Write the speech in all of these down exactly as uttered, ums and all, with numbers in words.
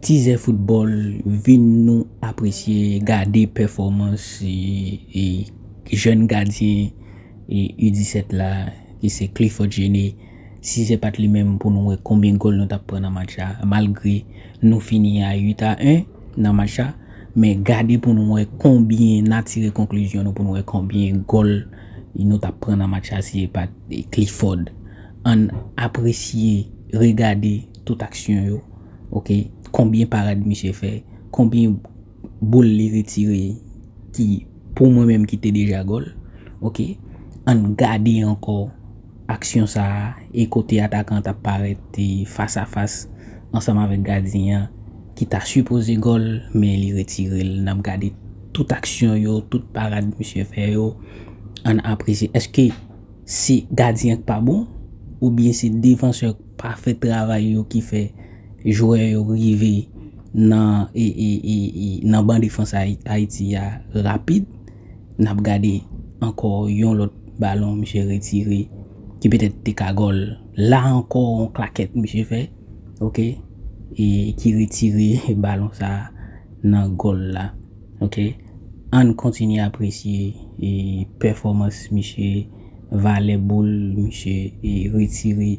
Tizè foutbòl, vin nou apresye, gade pèfòmans e, e, jèn gadyen e, U disèt la, ki se Clifford Gene. Si se pa t li menm, pou nou wè konbyen gòl nou t ap pran nan match la, malgre nou fini a uit a en nan match la, men gade pou nou wè konbyen, n a tire konklizyon nou pou nou wè konbyen gòl nou t ap pran nan match la si se pa t Clifford. Ann apresye, regade tout aksyon yo. Oke, konbyen parad misye fè, konbyen boul li retire ki pou mwen menm ki te deja gòl. Oke, ann gade ankò aksyon sa a e kote atakan an t ap parèt e fas a fas ansanm avèk gadyen an ki ta sipoze gòl, men li retire l. N ap gade tout aksyon yo, tout parad misye fè yo. Ann apresye. Èske se gadyen k pa bon, oubyen se defansè k pa fè travay yo ki fè jwè yo rive nan, e, e, e, e, nan ban defans Ay-, Ayiti a rapid? N ap gade ankò yon lòt balon misye retire ki petèt te ka gòl. La ankò, yon klakèt misye fè, oke, e ki retire balon sa a nan gòl la. Oke, ann kontinye apresye e pèfòmans misye, valè boul misye e retire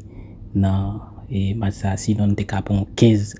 nan e match sa a. Sinon, n te ka pran kenz